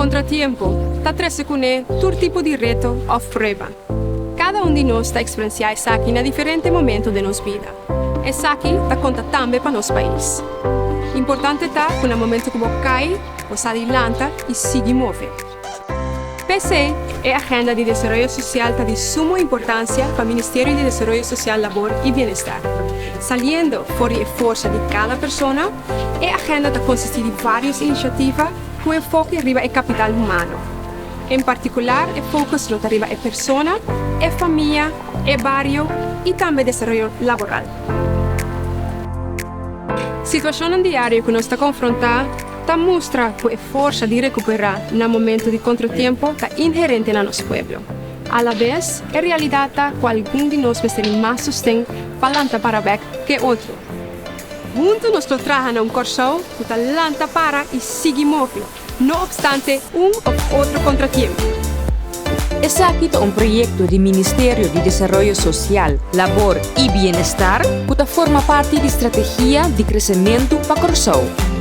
Kontratiempo ta trese kuné tur tipo di reto òf prueba. Kada un di nos ta eksperensiá esaki na diferente momento den nos bida. Esaki ta konta tambe pa nos pais. Importante ta ku na momento ku bo kai, bo sa di lanta i sigui move. P'esei, e agenda di desaroyo sosial ta di sumo importansia pa Ministerio di Desaroyo Sosial, Labor i Bienestar. Saliendo for di e forsa di kada persona, e agenda ta konsistí di vários inisiativa ku enfoke riba e kapital humano. En partikular e focus lo ta riba e persona, e famia, e bario i tambe desaroyo laboral. Situashonnan diario ku nos ta konfrontá ta mustra ku e forsa di rekuperá na momentu di kontratiempo ta inherente na nos pueblo. Alabes, e realidat ta ku algun di nos mester di mas sosten pa lanta para bèk ke otro. Huntu nos lo traha na un Kòrsou ku ta lanta para i sigui move, no opstante un òf otro kontratiempo. Esaki ta un proyekto di Ministerio di Desaroyo Sosial, Labor i Bienestar ku ta forma parti di Strategia di Kresementu pa Kòrsou.